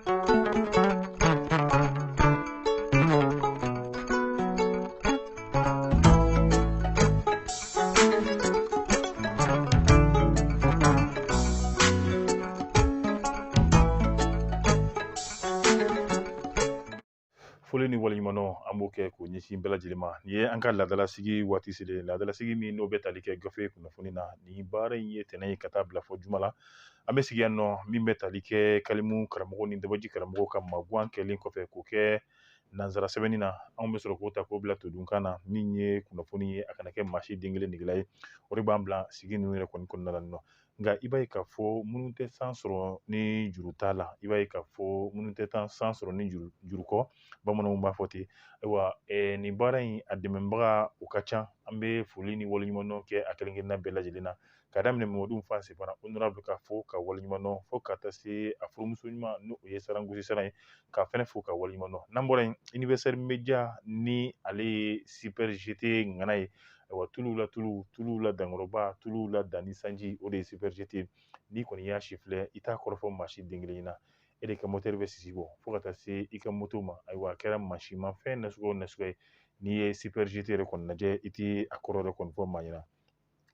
Foli ni waleɲumandɔn an b'o kɛ k'o ɲɛsin bɛɛ lajɛlen ma. Nin ye an ka laadalasigi waati selen, laadalasigi min n'o bɛ tali kɛ gafe kunnafoni na. Nin baara in ye tɛnɛn ye ka taa bila fɔ juma la. An bɛ sigi yan nɔ min bɛ tali kɛ kalimu karamɔgɔ ni dabaji karamɔgɔ ka maguwan kɛlen kɔfɛ k'o kɛ nansara sɛbɛnni na, anw bɛ sɔrɔ k'o ta k'o bila todunkan na min ye kunnafoni ye, a kana kɛ maa si den kelen negela ye. O de b'an bila sigi ninnu yɛrɛ kɔni kɔnɔna la nɔ. Nka i b'a ye k'a fɔ minnu tɛ san sɔrɔ ni juru t'a la, i b'a ye k'a fɔ minnu tɛ san sɔrɔ ni juru kɔ, bamananw b'a fɔ ten. Ayiwa, nin baara in a dɛmɛbaga o ka ca. An bɛ foli ni waleɲumandɔn kɛ a kelen kelenna bɛɛ lajɛlen na, ka daminɛ Mamadu Nfa Sefana honorable ka fo ka waleɲumandɔn, fo ka taa se a furumuso ɲuman n'o ye Sarangosi Sara ye, ka fɛnɛ fo ka waleɲumandɔn. N'an bɔra yen, Universel Media ni ale ye Super GT ŋana ye. Ayiwa, tuluw la tulu, tuluw la dankɔrɔba, tuluw la danni sanji, o de ye Super GT. N'i kɔni y'a si filɛ, i t'a kɔrɔfɔ maa si den kelen ɲɛna. E de ka motɛri bɛ sisi bɔ fo ka taa se i ka moto ma. Ayiwa, a kɛra mansinmafɛn nasugu o nasugu ye, n'i ye Super GT yɛrɛ kɔni lajɛ, i tɛ a kɔrɔ yɛrɛ kɔni fɔ maa ɲɛna.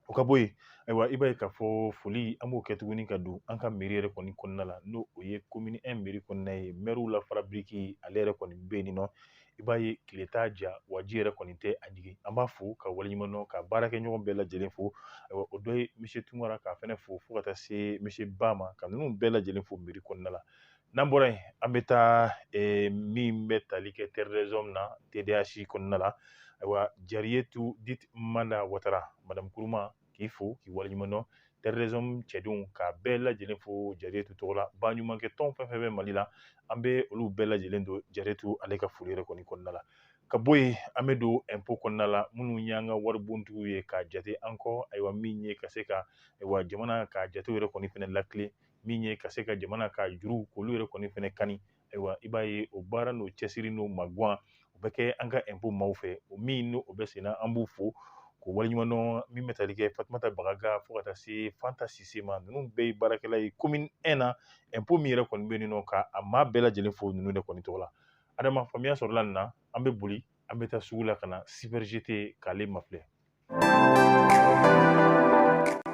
O ka bɔ yen, ayiwa, i b'a ye k'a fɔ foli an b'o kɛ tuguni ka don an ka mairie yɛrɛ kɔni kɔnɔna la, n'o o ye commune 1 mairie kɔnɔna ye. Maires la fara biriki ale yɛrɛ kɔni bɛ yen nɔ. I b'a ye tile t'a ja, wa ji yɛrɛ kɔni tɛ a jigin. An b'a fo ka waleɲumandɔn, ka baarakɛɲɔgɔn bɛɛ lajɛlen fo. Ayiwa, o dɔ ye monsieur Tunkara, k'a fɛnɛ fo fo ka taa se monsieur Ba ma, ka ninnu bɛɛ lajɛlen fo mairie kɔnɔna la. N'an bɔra yen, an bɛ taa min bɛ tali kɛ Terre des Hommes na, TDH kɔnɔna la. Ayiwa, Jariyetu dit Manda Watara, madame Kuruma, k'i fo k'i waleɲumandɔn. Terre des Hommes cɛdenw k'a bɛɛ lajɛlen fo Jariyetu tɔgɔ la. Baɲumankɛ tɔn fɛn fɛn bɛ Mali la, an bɛ olu bɛɛ lajɛlen don Jariyetu ale ka foli yɛrɛ kɔni kɔnɔna la. Ka bɔ yen, an bɛ don impôt kɔnɔna la, minnu y'an ka waribontigiw ye k'a jate an kɔ. Ayiwa, min ye ka se ka ayiwa jamana ka jatew yɛrɛ kɔni fɛnɛ lakile, min ye ka se ka jamana ka juru k'olu yɛrɛ kɔni fɛnɛ kani. Ayiwa, i b'a ye o baara n'o cɛsiri n'o maguwan, o bɛ kɛ an ka impôt maaw fɛ. O min n'o bɛ sen na, an b'u fo k'o waleɲumandɔn. Min bɛ tali kɛ Fatumata Bagaga fo ka taa se Fanta Sise ma, ninnu bɛɛ ye baarakɛla ye commune 1 na. Impôt min yɛrɛ kɔni bɛ yen nɔ, ka a maa bɛɛ lajɛlen fo ninnu de kɔni tɔgɔ la. Adama, faamuya sɔrɔla nin na, an bɛ boli, an bɛ taa sugu la ka na Super GT k'ale mafilɛ.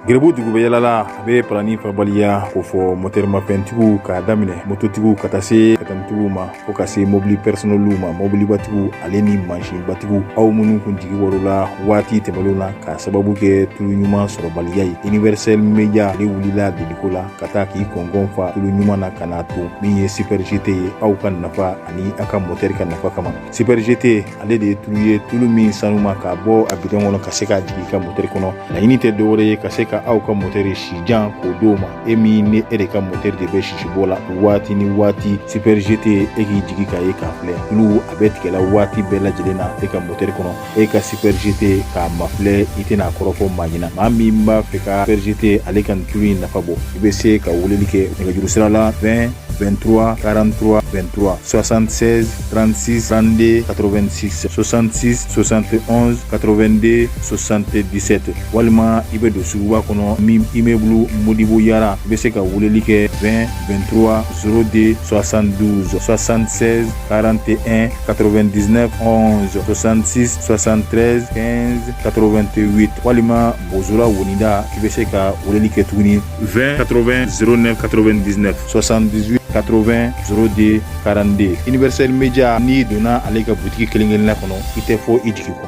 Gerebu dugu bɛ yalala, a bɛ palani fabaliya k'o fɔ motɛrimafɛntigiw, k'a daminɛ mototigiw ka taa se katanitigiw ma, fo ka se mobili pɛrisɔnɛliw ma, mobilibatigiw ale ni mansinbatigiw. Aw minnu kun jigi wɔrɔla waati tɛmɛnlenw na k'a sababu kɛ tulu ɲuman sɔrɔbaliya ye, Universel Media ale wulila deliko la ka taa k'i kɔngɔn fa tulu ɲuman na ka n'a to min ye Super GT ye, aw ka nafa ani aw ka motɛri ka nafa kama. Super GT ale de ye tulu ye, tulu min sanuma k'a bɔ a bidɔn kɔnɔ ka se k'a jigin i ka motɛri kɔnɔ. Laɲini tɛ dɔwɛrɛ ye ka se ka aw ka motɛri sijan k'o d'o ma. E min ni e de ka motɛri de bɛ sisibɔ la waati ni waati, Super GT e k'i jigi k'a ye k'a filɛ, tulu a bɛ tigɛla waati bɛɛ lajɛlen na e ka motɛri kɔnɔ. E ka Super GT k'a mafilɛ, i tɛna a kɔrɔfɔ maa ɲɛna. Maa min b'a fɛ ka Super GT ale ka nin tulu in nafa bɔ, i bɛ se ka weleli kɛ nɛgɛjuru sira la 20 23 43 23, 76 36 32 86, 66 71 82 77, walima i bɛ don suguba kɔnɔ min immeuble Modibo Yara, i bɛ se ka weleli kɛ 20 23 02 72, 76 41 99 11, 66 73 15 88, walima Bozola Wonida, i bɛ se ka weleli kɛ tuguni 20 80 09 99, 78 80 02 42. Universel Media, n'i donna ale ka butigi kelen kelenna kɔnɔ, i tɛ fɔ i jigi kɔ.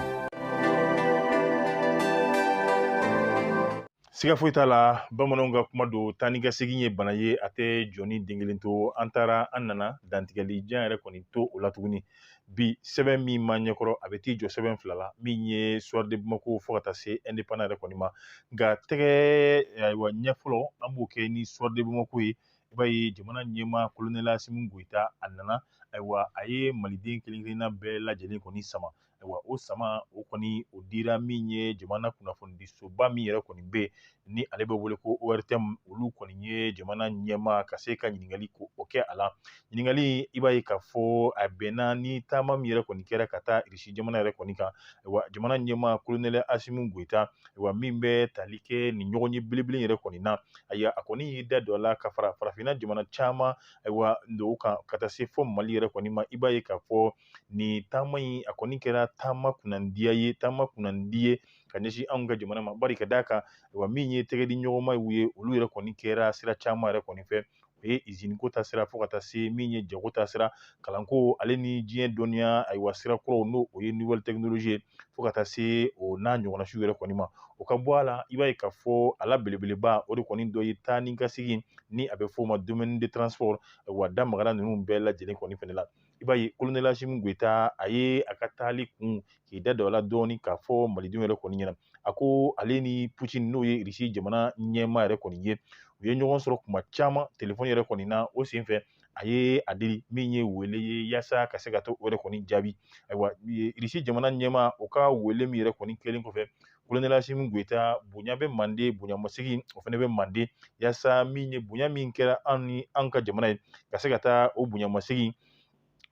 Siga foyi t'a la, bamananw ka kuma don, taa ni ka segin ye bana ye, a tɛ jɔ ni den kelen to. An taara, an nana, dantigɛli jan yɛrɛ kɔni to o la tuguni. Bi sɛbɛn min ma ɲɛkɔrɔ, a bɛ t'i jɔ sɛbɛn fila la, min ye Soir de Bamako fo ka taa se Indépendant yɛrɛ kɔni ma. Nka tɛgɛ ayiwa ɲɛ fɔlɔ, an b'o kɛ ni Soir de Bamako ye. I b'a ye jamana ɲɛmaa colonel Assimi Goïta, a nana, ayiwa, a ye maliden kelen kelenna bɛɛ lajɛlen kɔni sama. Ayiwa, o sama o kɔni o dira min ye jamana kunnafonidisoba min yɛrɛ kɔni bɛ yen, Ni ale bɛ wele ko ORTM, olu kɔni ye jamana ɲɛmaa ka se ka ɲininkali ko o kɛ a la. Ɲininkali, i b'a ye k'a fɔ a bɛnna ni taama min yɛrɛ kɔni kɛra ka taa Irisi jamana yɛrɛ kɔni kan. Wa jamana ɲɛmaa Kolonɛli Asimi Goyita, wa min bɛ tali kɛ nin ɲɔgɔn ye belebele yɛrɛ kɔni na, ayiwa, a kɔni y'i da don a la ka fara farafinna jamana caman, ayiwa, don kan ka taa se fo Mali yɛrɛ kɔni ma. I b'a ye k'a fɔ nin taama in, a kɔni kɛra taama kunnandiya ye, taama kunnandi ye ka ɲɛsin anw ka jamana ma. Bari ka d'a kan, ayiwa, min ye tɛgɛdi ɲɔgɔnmaw ye, olu yɛrɛ kɔni kɛra sira caman yɛrɛ kɔni fɛ. O ye iziniko ta sira, fo ka taa se min ye jago ta sira, kalanko ale ni diɲɛ dɔnniya, ayiwa, sira kuraw, n'o o ye nouvelle technologie ye, fo ka taa se o n'a ɲɔgɔnna siw yɛrɛ kɔni ma. O ka bɔ a la, i b'a ye k'a fɔ a la belebeleba, o de kɔni dɔ ye taa ni ka segin, ni a bɛ f'o ma domaine de transport. Wa da magara ninnu bɛɛ lajɛlen kɔni fɛnɛ la. I b'a ye Kolonɛli Asimi Goyita, a ye a ka taali kun k'i da don a la dɔɔni k'a fɔ malidenw yɛrɛ kɔni ɲɛna. A ko ale ni Putin, n'o ye Irisi jamana ɲɛmaa yɛrɛ kɔni ye, u ye ɲɔgɔn sɔrɔ kuma caman telefɔni yɛrɛ kɔni na. O senfɛ, a ye a deli min ye wele ye yaasa ka se ka to o yɛrɛ kɔni jaabi. Ayiwa, Irisi jamana ɲɛmaa, o ka wele min yɛrɛ kɔni kɛlen kɔfɛ, Kolonɛli Asimi Goyita, bonya bɛ Manden, bonyamasegin o fana bɛ Manden, yaasa min ye bonya min kɛra an ni an ka jamana ye, ka se ka taa o bonyamasegin,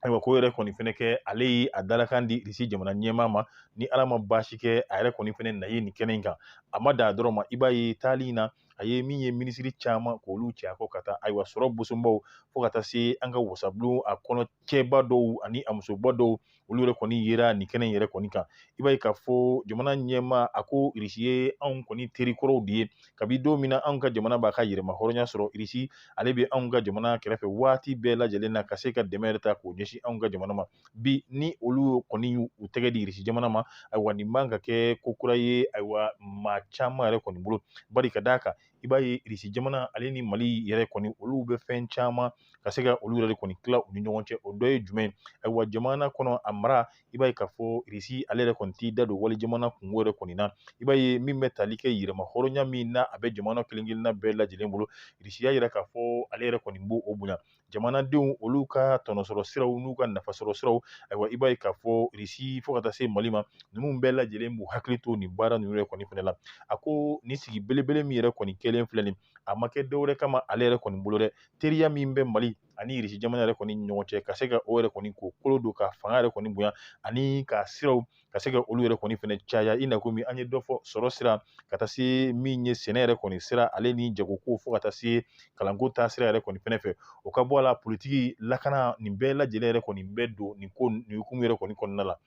ayiwa, k'o yɛrɛ kɔni fɛnɛ kɛ. Ale ye a dalakan di Irisi jamana ɲɛmaa ma, ni Ala ma baasi kɛ, a yɛrɛ kɔni fɛnɛ na ye nin kɛnɛ in kan. A ma dan a dɔrɔn ma, i b'a ye taali in na, a ye min ye minisiri caman k'olu cɛ a kɔ ka taa, ayiwa, sɔrɔ bosonbaw, fo ka taa se an ka wasabulon a kɔnɔ cɛba dɔw ani a musoba dɔw, olu yɛrɛ kɔni yera nin kɛnɛ in yɛrɛ kɔni kan. I b'a ye k'a fɔ jamana ɲɛmaa, a ko Irisi ye anw kɔni terikɔrɔw de ye. Kabi don min na anw ka jamana b'a ka yɛrɛma hɔrɔnya sɔrɔ, Irisi ale bɛ anw ka jamana kɛrɛfɛ waati bɛɛ lajɛlen na, ka se ka dɛmɛ yɛrɛ ta k'o ɲɛsin anw ka jamana ma. Bi ni olu kɔni y'u tɛgɛ di Irisi jamana ma, ayiwa, nin man ka kɛ ko kura ye, ayiwa, maa caman yɛrɛ kɔni bolo. Bari ka d'a kan, i b'a ye Irisi jamana ale ni Mali yɛrɛ kɔni, olu bɛ fɛn caman ka se ka olu yɛrɛ de kɔni tila u ni ɲɔgɔn cɛ. O dɔ ye jumɛn ye? Ayiwa, jamana kɔnɔ a mara, i b'a ye k'a fɔ Irisi ale yɛrɛ kɔni t'i da don wali jamana kungo yɛrɛ kɔni na. I b'a ye min bɛ tali kɛ yɛrɛma hɔrɔnya min na, a bɛ jamana kelen kelenna bɛɛ lajɛlen bolo, Irisi y'a yira k'a fɔ ale yɛrɛ kɔni b'o o bonya. Jamanadenw olu ka tɔnɔsɔrɔ siraw n'u ka nafasɔrɔ siraw, ayiwa, i b'a ye k'a fɔ Irisi fo ka taa se Mali ma, ninnu bɛɛ lajɛlen b'u hakili to nin baara ninnu yɛrɛ kɔni fɛnɛ la. A ko nin sigi belebele min yɛrɛ kɔni kɛlen filɛ nin, a ma kɛ dɔwɛrɛ kama ale yɛrɛ kɔni bolo dɛ, teriya min bɛ Mali ani Irisi jamana yɛrɛ kɔni ɲɔgɔn cɛ, ka se ka o yɛrɛ kɔni k'o kolo don, ka fanga yɛrɛ kɔni bonya, ani ka siraw ka se ka olu yɛrɛ kɔni fɛnɛ caya. I n'a komi an ye dɔ fɔ sɔrɔ sira, ka taa se min ye sɛnɛ yɛrɛ kɔni sira, ale ni jagoko, fo ka taa se kalanko ta sira yɛrɛ kɔni fɛnɛ fɛ. O ka bɔ a la, politiki, lakana, nin bɛɛ lajɛlen yɛrɛ kɔni bɛ don nin ko nin hukumu yɛrɛ kɔni kɔnɔna la.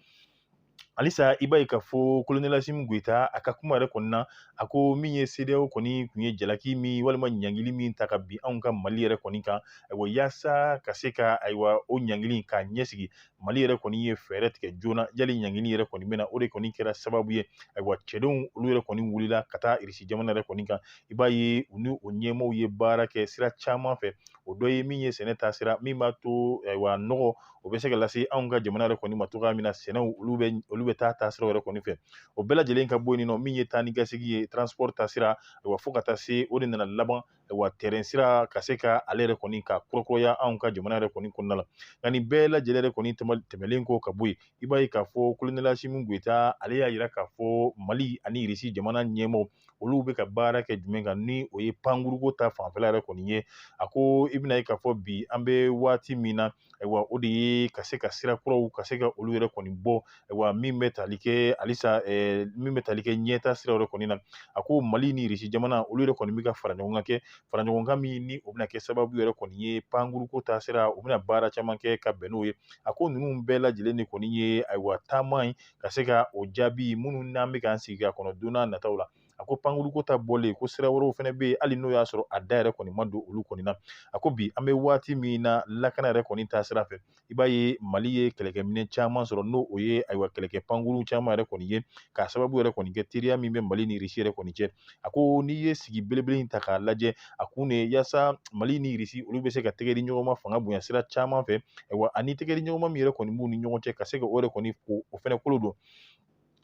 Halisa, i b'a ye k'a fɔ Kolonɛli Asimi Goyita, a ka kuma yɛrɛ kɔni na, a ko min ye CEDEAO kɔni tun ye jalaki min walima ɲangili min ta ka bin anw ka Mali yɛrɛ kɔni kan, ayiwa, yaasa ka se ka, ayiwa, o ɲangili k'a ɲɛsigi, Mali yɛrɛ kɔni ye fɛɛrɛ tigɛ joona yali ɲangili yɛrɛ kɔni bɛna. O de kɔni kɛra sababu ye, ayiwa, cɛdenw olu yɛrɛ kɔni wulila ka taa Irisi jamana yɛrɛ kɔni kan. I b'a ye u ni o ɲɛmaaw ye baara kɛ sira caman fɛ. O dɔ ye min ye sɛnɛ ta sira, min b'a to, ayiwa, nɔgɔ o bɛ se ka lase anw ka jamana yɛrɛ kɔni ma cogoya min na, sɛnɛw olu bɛ taa siraw yɛrɛ kɔni fɛ. O bɛɛ lajɛlen ka bɔ yen nɔ, min ye taa ni ka segin ye, transport ta sira, ayiwa, fo ka taa se o de nana laban, ayiwa, terrain sira ka se ka ale yɛrɛ kɔni ka kurakuraya anw ka jamana yɛrɛ kɔni kɔnɔna la. Nka nin bɛɛ lajɛlen yɛrɛ kɔni tɛmɛlen kɔ ka bɔ yen, i b'a ye k'a fɔ Kolonɛli Asimi Goyita, ale y'a yira k'a fɔ Mali ani Irisi jamana ɲɛmaaw, olu bɛ ka baara kɛ jumɛn kan, ni o ye pankuruko ta fanfɛla yɛrɛ kɔni ye. A ko i bɛna ye k'a fɔ bi an bɛ waati min na, ayiwa, o de ye ka se ka sira kuraw ka se ka olu yɛrɛ kɔni bɔ, ayiwa, min bɛ tali kɛ halisa, min bɛ tali kɛ ɲɛta sira yɛrɛ kɔni na. A ko Mali ni Irisi jamana, olu yɛrɛ kɔni bɛ ka fara ɲɔgɔn kan kɛ, fara ɲɔgɔn kan min ni o bɛna kɛ sababu yɛrɛ kɔni ye pankuruko ta sira, u bɛna baara caman kɛ ka bɛn n'o ye. A ko ninnu bɛɛ lajɛlen de kɔni ye, ayiwa, taama in ka se ka o jaabi minnu n'an bɛ k'an sigi ka kɔnɔ don n'a nataw la. A ko pankuruko ta bɔlen ko sira wɛrɛw fɛnɛ bɛ yen, hali n'o y'a sɔrɔ a da yɛrɛ kɔni ma don olu kɔni na. A ko bi an bɛ waati min na, lakana yɛrɛ kɔni ta sira fɛ, i b'a ye Mali ye kɛlɛkɛminɛn caman sɔrɔ, n'o o ye, ayiwa, kɛlɛkɛ pankuru caman yɛrɛ kɔni ye, k'a sababu yɛrɛ kɔni kɛ teriya min bɛ Mali ni Irisi yɛrɛ kɔni cɛ. A ko n'i ye sigi belebele in ta k'a lajɛ, a kun de ye yaasa Mali ni Irisi olu bɛ se ka tɛgɛ di ɲɔgɔn ma fanga bonya sira caman fɛ, ayiwa, ani tɛgɛ di ɲɔgɔn ma min yɛrɛ kɔni b'u ni ɲɔgɔn cɛ, ka se ka o yɛrɛ kɔni ko o fɛnɛ kolo don.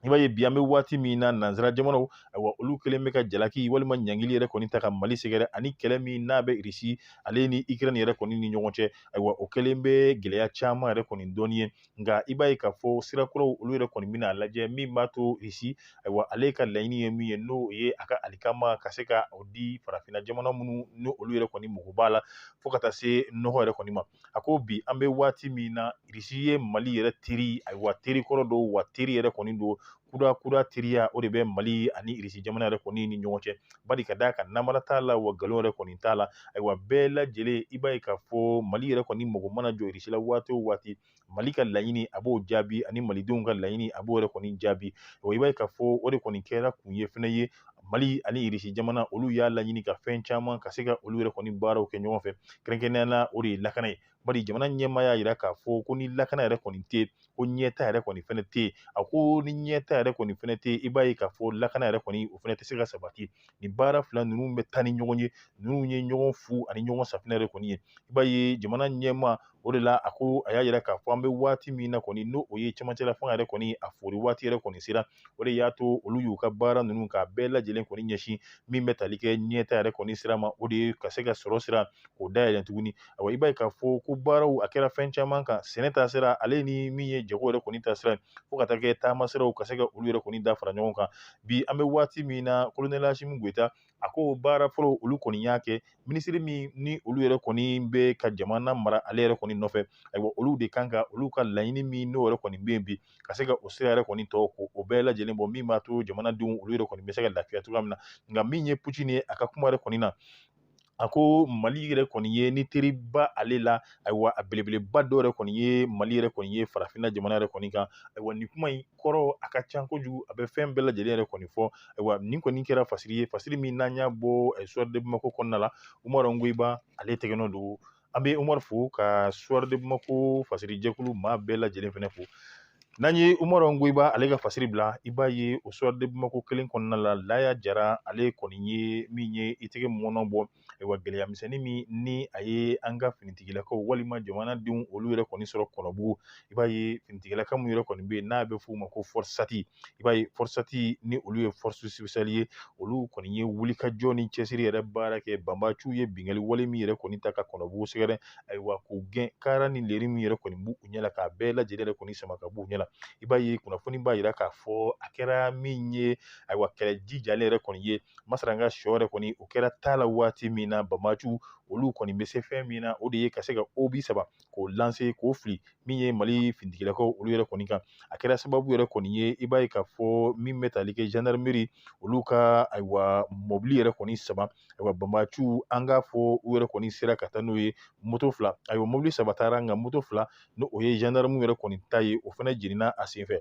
I b'a ye bi an bɛ waati min na, nansara jamanaw, ayiwa, olu kɛlen bɛ ka jalaki walima ɲangili yɛrɛ kɔni ta ka Mali sɛgɛrɛ, ani kɛlɛ min n'a bɛ Irisi ale ni Ukraine yɛrɛ kɔni ni ɲɔgɔn cɛ. Ayiwa, o kɛlen bɛ gɛlɛya caman yɛrɛ kɔni dɔɔni ye. Nka i b'a ye k'a fɔ sira kuraw olu yɛrɛ kɔni bɛna lajɛ min b'a to Irisi, ayiwa, ale ka laɲini ye min ye, n'o ye a ka alikama ka se ka o di farafinna jamana minnu n'o olu yɛrɛ kɔni mago b'a la, fo ka taa se nɔgɔ yɛrɛ kɔni ma. A ko bi an bɛ waati min na, Irisi ye Mali yɛrɛ teri, ayiwa, teri kɔrɔ don, wa teri yɛrɛ kɔni don kura kura. Teriya o de bɛ Mali ani Irisi jamana yɛrɛ kɔni ni ɲɔgɔn cɛ, bari ka d'a kan namara t'a la, wa nkalon yɛrɛ kɔni t'a la. Ayiwa, bɛɛ lajɛlen, i b'a ye k'a fɔ Mali yɛrɛ kɔni mago mana jɔ Irisi la waati o waati, Mali ka laɲini a b'o jaabi, ani malidenw ka laɲini a b'o yɛrɛ kɔni jaabi. Wa i b'a ye k'a fɔ o de kɔni kɛra kun ye fɛnɛ ye, Mali ani Irisi jamana olu y'a laɲini ka fɛn caman ka se ka olu yɛrɛ kɔni baaraw kɛ ɲɔgɔn fɛ, kɛrɛnkɛrɛnnenya la o de ye lakana ye. Bari jamana ɲɛmaa y'a yira k'a fɔ ko ni lakana yɛrɛ kɔni tɛ yen, ko ɲɛta yɛrɛ kɔni fɛnɛ tɛ yen. A ko ni ɲɛta yɛrɛ kɔni fɛnɛ tɛ yen, i b'a ye k'a fɔ lakana yɛrɛ kɔni o fɛnɛ tɛ se ka sabati. Nin baara fila ninnu bɛ taa ni ɲɔgɔn ye, ninnu ye ɲɔgɔn fu ani ɲɔgɔn safinɛ yɛrɛ kɔni ye. I b'a ye jamana ɲɛmaa o de la, a ko a y'a yira k'a fɔ an bɛ waati min na kɔni, n'o o ye cɛmancɛla fanga yɛrɛ kɔni a fori waati yɛrɛ kɔni sera. O de y'a to olu y'u ka baara ninnu k'a bɛɛ lajɛlen kɔni ɲɛsin min bɛ tali kɛ ɲɛta yɛrɛ kɔni sira ma, o de ye ka se ka sɔrɔ sira k'o dayɛlɛ tuguni. Ayiwa, i b'a ye k'a fɔ ko baaraw a kɛra fɛn caman kan, sɛnɛ ta sira ale ni min ye jago yɛrɛ kɔni ta sira, fo ka taa kɛ taama siraw ka se ka olu yɛrɛ kɔni da fara ɲɔgɔn kan. Bi an bɛ waati min na, Kolonɛli Asimi Goyita a ko baara fɔlɔ olu kɔni y'a kɛ, minisiri min ni olu yɛrɛ kɔni bɛ ka jamana mara ale yɛrɛ kɔni nɔfɛ, ayiwa, olu de kan ka olu ka laɲini min n'o yɛrɛ kɔni bɛ yen bi, ka se ka o sira yɛrɛ kɔni tɔ ko o bɛɛ lajɛlen bɔ, min b'a to jamanadenw olu yɛrɛ kɔni bɛ se ka lafiya cogoya min na. Nka min ye Putin ye, a ka kuma yɛrɛ kɔni na, a ko Mali yɛrɛ kɔni ye ni teriba ale la, ayiwa, a belebeleba dɔ yɛrɛ kɔni ye Mali yɛrɛ kɔni ye farafinna jamana yɛrɛ kɔni kan. Ayiwa, nin kuma in kɔrɔ a ka ca kojugu, a bɛ fɛn bɛɛ lajɛlen yɛrɛ kɔni fɔ. Ayiwa, nin kɔni kɛra fasiri ye, fasiri min n'an y'a bɔ Soir de Bamako kɔnɔna la. Umaru Ngoyiba ale tɛgɛnɔ don. An bɛ Umaru fo ka Soir de Bamako fasiri jɛkulu maa bɛɛ lajɛlen fɛnɛ fo. N'an ye Umaru Ngoyiba ale ka fasiri bila, i b'a ye o Soir de Bamako kelen kɔnɔna la, Laya Jara ale kɔni ye min ye i tɛgɛ mɔnɔ bɔ. Ayiwa, gɛlɛya misɛnnin min ni a ye an ka finitigilakaw walima jamanadenw olu yɛrɛ kɔni sɔrɔ Kɔnɔbugu, i b'a ye finitigilaka mun yɛrɛ kɔni bɛ yen n'a bɛ f'u ma ko FORSAT, i b'a ye FORSAT ni olu ye force spéciale ye, olu kɔni ye wulikajɔ ni cɛsiri yɛrɛ baara kɛ. Banbaciw ye binkanni wale min yɛrɛ kɔni ta ka Kɔnɔbugu sɛgɛrɛ, ayiwa, k'u gɛn kara ni leri min yɛrɛ kɔni b'u ɲɛ la, k'a bɛɛ lajɛlen yɛrɛ kɔni sama ka b'u ɲɛ la. I b'a ye kunnafoni b'a yira k'a fɔ a kɛra min ye, ayiwa, kɛlɛ jijalen yɛrɛ kɔni ye Masaranga sɔ yɛrɛ kɔni o kɛra ta la waati min na, banbaciw olu kɔni bɛ se fɛn min na, o de ye ka se ka obus 3 k'o lancer k'o fili min ye Mali finitigilakaw olu yɛrɛ kɔni kan. A kɛra sababu yɛrɛ kɔni ye, i b'a ye k'a fɔ min bɛ tali kɛ gendarmerie olu ka, ayiwa, mɔbili yɛrɛ kɔni 3, ayiwa, banbaciw an k'a fɔ u yɛrɛ kɔni sera ka taa n'o ye, moto 2, ayiwa, mɔbili 3 taara, nka moto 2 n'o o ye gendarme yɛrɛ kɔni ta ye, o fana jiginna a sen fɛ.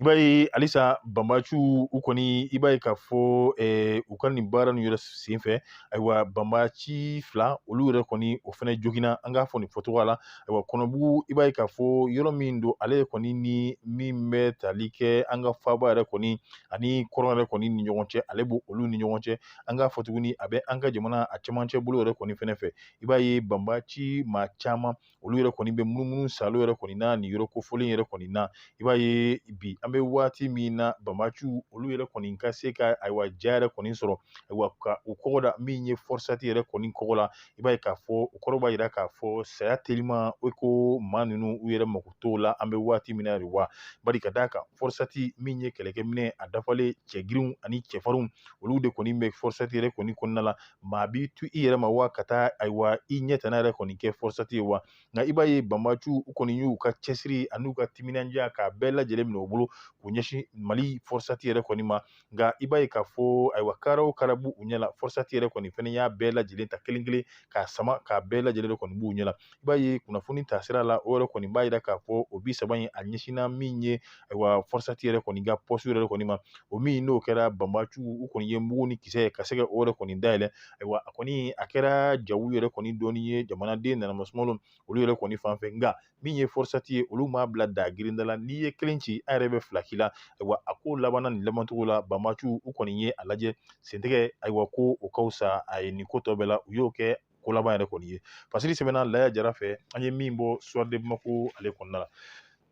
I b'a ye halisa banbaciw u kɔni, i b'a ye k'a fɔ u ka nin baara ninnu yɛrɛ sen fɛ, ayiwa, banbaci 2 olu yɛrɛ kɔni o fana joginna, an k'a fɔ nin fɔcogoya la. Ayiwa, Kɔnɔbugu, i b'a ye k'a fɔ yɔrɔ min don, ale kɔni ni min bɛ tali kɛ an ka faaba yɛrɛ kɔni ani kɔrɔn yɛrɛ kɔni ni ɲɔgɔn cɛ, ale b'o olu ni ɲɔgɔn cɛ. An k'a fɔ tuguni, a bɛ an ka jamana a cɛmancɛ bolo yɛrɛ kɔni fɛnɛ fɛ. I b'a ye banbaci maa caman olu yɛrɛ kɔni bɛ munumunu salo yɛrɛ kɔni na nin yɔrɔ kofɔlen yɛrɛ kɔni na. I b'a ye bi an bɛ waati min na, banbaciw olu yɛrɛ kɔni ka se ka, ayiwa, ja yɛrɛ kɔni sɔrɔ, ayiwa, ka u kɔgɔ da min ye FORSAT yɛrɛ kɔni kɔgɔ la. I b'a ye k'a fɔ o kɔrɔ b'a yira k'a fɔ saya telima o ko maa ninnu u yɛrɛ mako t'o la an bɛ waati min na de wa. Bari ka d'a kan FORSAT min ye kɛlɛkɛminɛ a dafalen, cɛgirinw ani cɛfarinw olu de kɔni bɛ FORSAT yɛrɛ kɔni kɔnɔna la. Maa b'i to i yɛrɛ ma wa ka taa, ayiwa, i ɲɛ tana yɛrɛ kɔni kɛ FORSAT ye wa. Nka i b'a ye banbaciw u kɔni y'u ka cɛsiri an'u ka timinandiya k'a bɛɛ lajɛlen minɛ u bolo k'u ɲɛsin Mali FORSAT yɛrɛ kɔni ma. Nka i b'a ye k'a fɔ, ayiwa, kara o kara b'u ɲɛ la, FORSAT yɛrɛ kɔni fɛnɛ y'a bɛɛ lajɛlen ta kelen kelen k'a sama k'a bɛɛ lajɛlen kɔni b'u ɲɛ la. I b'a ye kunnafoni taasira la, o yɛrɛ kɔni b'a yira k'a fɔ o 30 in a ɲɛsinna min ye, ayiwa, FORSAT yɛrɛ kɔni ka poste yɛrɛ kɔni ma, o min n'o kɛra banbaciw u kɔni ye mugu ni kisɛ ye ka se ka o yɛrɛ kɔni dayɛlɛ. Ayiwa, a kɔni a kɛra jawu yɛrɛ kɔni dɔɔni ye jamanaden nanamasumalo olu yɛrɛ kɔni fan fɛ. Nka min ye FORSAT ye, olu m'a bila da girinda la, n'i ye kelen ci an yɛrɛ bɛ 2 k'i la. Ayiwa, a ko labanna nin labancogo la, banbaciw u kɔni ye a lajɛ sentigɛ, ayiwa, ko o ka fisa a ye nin ko tɔ bɛɛ la, u y'o kɛ ko laban yɛrɛ kɔni ye. Fasiri sɛbɛnna Laya Jara fɛ, an ye min bɔ Soir de Bamako ale kɔnɔna la.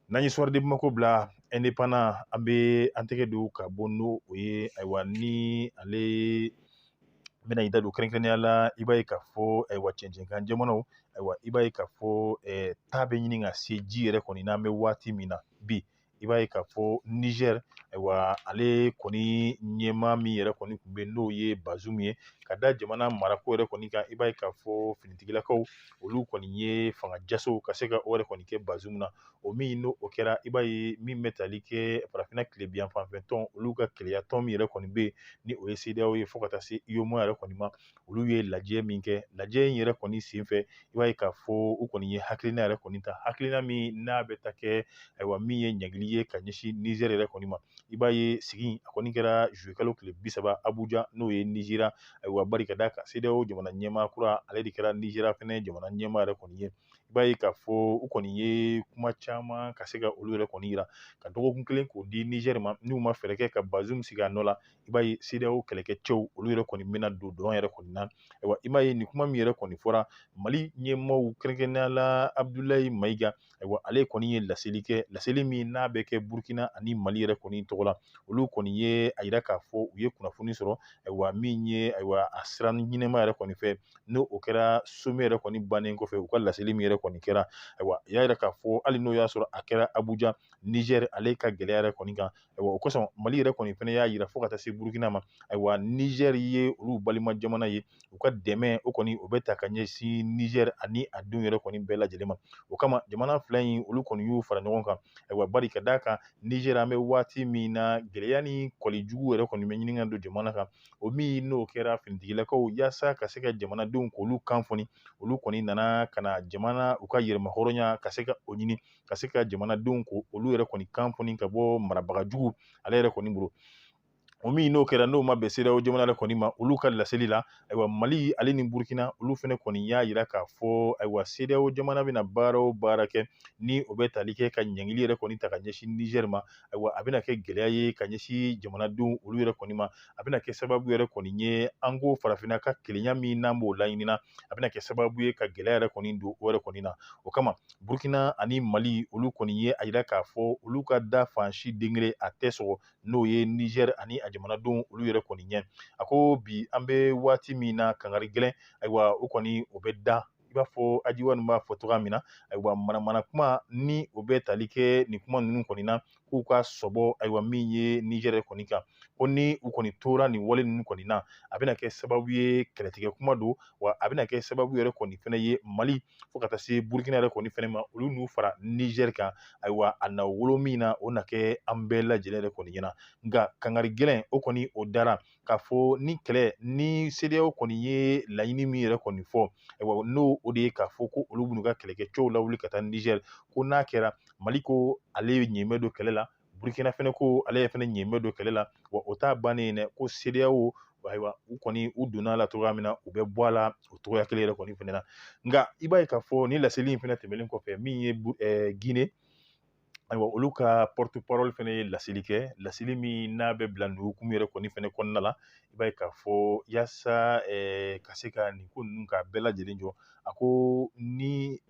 N'an ye Soir de Bamako bila Indépendant, an bɛ an tɛgɛ don ka bɔ n'o o ye. Ayiwa, ni ale bɛna i da don kɛrɛnkɛrɛnnenya la, i b'a ye k'a fɔ ayiwa cɛncɛnkan jamanaw, ayiwa i b'a ye k'a fɔ taa bɛ ɲini ka se ji yɛrɛ kɔni n'an bɛ waati min na bi. I b'a ye k'a fɔ Niger, ayiwa ale kɔni ɲɛmaa min yɛrɛ kɔni tun bɛ n'o ye Bazoum ye ka da jamana marako yɛrɛ kɔni kan, i b'a ye k'a fɔ finitigilakaw olu kɔni ye fanga jasow ka se ka o yɛrɛ kɔni kɛ Bazoum na. O min n'o o kɛra, i b'a ye min bɛ tali kɛ farafinna tilebin fanfɛ tɔn olu ka keleya tɔn min yɛrɛ kɔni bɛ yen ni o ye CEDEAO ye fo ka taa se UEMOA yɛrɛ kɔni ma, olu ye lajɛ min kɛ. Lajɛ in yɛrɛ kɔni senfɛ, i b'a ye k'a fɔ u kɔni ye hakilina yɛrɛ kɔni ta, hakilina min n'a bɛ ta kɛ ayiwa min ye ɲangili ye ka ɲɛsin Niger yɛrɛ kɔni ma. I b'a ye sigi a kɔni kɛra juillet kalo tile 30 Abuja, n'o ye Nizeriya. Ayiwa, bari ka d'a kan CEDEAO jamana ɲɛmaa kura ale de kɛra Nizeriya fɛnɛ jamana ɲɛmaa yɛrɛ kɔni ye. I b'a ye k'a fɔ u kɔni ye kuma caman ka se ka olu yɛrɛ kɔni yira ka dɔgɔkun kelen k'o di Niger ma, n'u ma fɛɛrɛ kɛ ka Bazoum sigi a nɔ la, i b'a ye CEDEAO kɛlɛkɛcɛw olu yɛrɛ kɔni bɛna don dɔn yɛrɛ kɔni na. Ayiwa, i b'a ye nin kuma min yɛrɛ kɔni fɔra Mali ɲɛmaaw kɛrɛnkɛrɛnnenya la Abdoulaye Maïga, ayiwa ale kɔni ye laseli kɛ, laseli min n'a bɛ kɛ Burkina ani Mali yɛrɛ kɔni tɔgɔ la. Olu kɔni ye a yira k'a fɔ u ye kunnafoni sɔrɔ, ayiwa min ye ayiwa a sira ɲɛnɛma yɛrɛ kɔni fɛ, n'o o kɛra sommet yɛrɛ kɔni bannen kɔfɛ u ka laseli min yɛrɛ kɔni kɛra. Ayiwa, a y'a yira k'a fɔ hali n'o y'a sɔrɔ a kɛra Abuja, Niger ale ka gɛlɛya yɛrɛ kɔni kan. Ayiwa, o kosɔn Mali yɛrɛ kɔni fɛnɛ y'a yira fo ka taa se Burkina ma, ayiwa Niger ye olu balima jamana ye, u ka dɛmɛ o kɔni o bɛ ta ka ɲɛsin Niger ani a denw yɛrɛ kɔni bɛɛ lajɛlen ma. O kama jamana fila in olu kɔni y'u fara ɲɔgɔn kan. Ayiwa, bari ka d'a kan Niger an bɛ waati min na gɛlɛya ni kɔlijugu yɛrɛ kɔni bɛ ɲini ka don jamana kan, o min n'o kɛra finitigilakaw yaasa ka se ka jamanadenw k'olu kan fɔni, olu kɔni nana ka na jamana u ka yɛrɛmahɔrɔnya ka se ka o ɲini, ka se ka jamanadenw k'olu yɛrɛ kɔni kan fɔni ka bɔ marabaga jugu ale yɛrɛ kɔni bolo. O min n'o kɛra n'o ma bɛn CEDEAO jamana yɛrɛ kɔni ma olu ka laseli la, ayiwa Mali ale ni Burkina olu fɛnɛ kɔni y'a yira k'a fɔ ayiwa CEDEAO jamana bɛna baara o baara kɛ ni o bɛ tali kɛ ka ɲangili yɛrɛ kɔni ta ka ɲɛsin Niger ma, ayiwa a bɛna kɛ gɛlɛya ye ka ɲɛsin jamanadenw olu yɛrɛ kɔni ma, a bɛna kɛ sababu yɛrɛ kɔni ye an ko farafinna ka kelenya min n'an b'o laɲini na, a bɛna kɛ sababu ye ka gɛlɛya yɛrɛ kɔni don o yɛrɛ kɔni na. O kama Burkina ani Mali olu kɔni ye a yira k'a fɔ olu ka da fan si den kelen a tɛ sɔgɔ, n'o ye Niger ani a jamanadenw olu yɛrɛ kɔni ɲɛ. A ko bi an bɛ waati min na kangari gɛlɛn, ayiwa o kɔni o bɛ da i b'a fɔ ajiwa ninnu b'a fɔ cogoya min na, ayiwa manamana kuma ni o bɛ tali kɛ nin kuma ninnu kɔni na k'u ka sɔbɔ ayiwa min ye Niger yɛrɛ kɔni kan, ko ni u kɔni tora nin wale ninnu kɔni na a bɛna kɛ sababu ye kɛlɛtigɛ kuma don, wa a bɛna kɛ sababu yɛrɛ kɔni fɛnɛ ye Mali fo ka taa se Burkina yɛrɛ kɔni fɛnɛ ma, olu n'u fara Niger kan. Ayiwa a na wolo min na o na kɛ an bɛɛ lajɛlen yɛrɛ kɔni ɲɛna. Nka kangari gɛlɛn o kɔni o dara k'a fɔ ni kɛlɛ ni CEDEAO kɔni ye laɲini min yɛrɛ kɔni fɔ, ayiwa n'o o de ye k'a fɔ ko olu b'u ka kɛlɛkɛcɛw lawuli ka taa Niger, ko n'a kɛra Mali ko ale ye ɲɛmɛ don kɛlɛ la, Burkina fɛnɛ ko ale ye fɛnɛ ɲɛmɛ don kɛlɛ la, wa o t'a bannen ye dɛ, ko CEDEAO ayiwa u kɔni u donna a la cogoya min na u bɛ bɔ a la o cogoya kelen yɛrɛ kɔni fɛnɛ na. Nka i b'a ye k'a fɔ ni laseli in fɛnɛ tɛmɛnen kɔfɛ min ye Guinée, ayiwa olu ka porte parole fɛnɛ ye laseli kɛ, laseli min n'a bɛ bila nin hukumu yɛrɛ kɔni fɛnɛ kɔnɔna la, i b'a ye k'a fɔ yaasa ka se ka nin ko ninnu k'a bɛɛ lajɛlen jɔ, a ko ni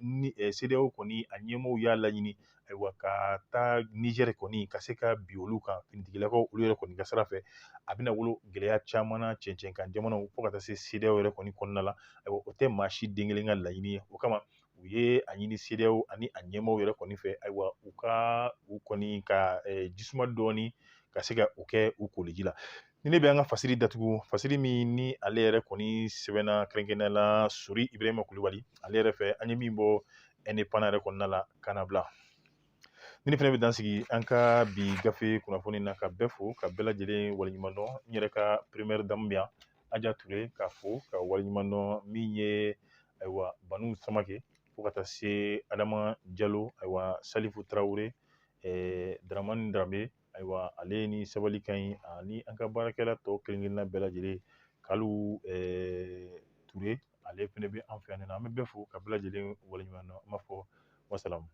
CEDEAO kɔni a ɲɛmaaw y'a laɲini ayiwa ka taa Niger kɔni ka se ka bin olu kan finitigilakaw olu yɛrɛ kɔni ka sira fɛ, a bɛna wolo gɛlɛya caman na cɛncɛn kan jamanaw fo ka taa se CEDEAO yɛrɛ kɔni kɔnɔna la. Ayiwa o tɛ maa si den kelen ka laɲini ye, o kama u ye a ɲini CEDEAO ani a ɲɛmaaw yɛrɛ kɔni fɛ, ayiwa u ka u kɔni ka jisuma dɔɔni ka se ka o kɛ u koliji la. Ni ne bɛ an ka fasiri datugu, fasiri min ni ale yɛrɛ kɔni sɛbɛnna kɛrɛnkɛrɛnnenya la Sori Ibrahima Kulibali ale yɛrɛ fɛ, an ye min bɔ Indépendant yɛrɛ kɔnɔna la ka na bila. Ni ne fɛnɛ bɛ dan sigi an ka bi gafe kunnafoni na ka bɛɛ fo ka bɛɛ lajɛlen waleɲuman dɔn. N yɛrɛ ka première dame bɛ yan, Aja Ture, k'a fo ka waleɲuman dɔn min ye ayiwa Banu Samake fo ka taa se Adama Jalo, ayiwa Salifu Tarawele, Dramani Dramé, ayiwa ale ni sabali ka ɲi ani an ka baarakɛla tɔ kelen kelenna bɛɛ lajɛlen, Kalu Ture ale fɛnɛ bɛ an fɛ yan nɔ. An bɛ bɛɛ fo ka bɛɛ lajɛlen waleɲuman dɔn, an b'a fɔ wasalamu.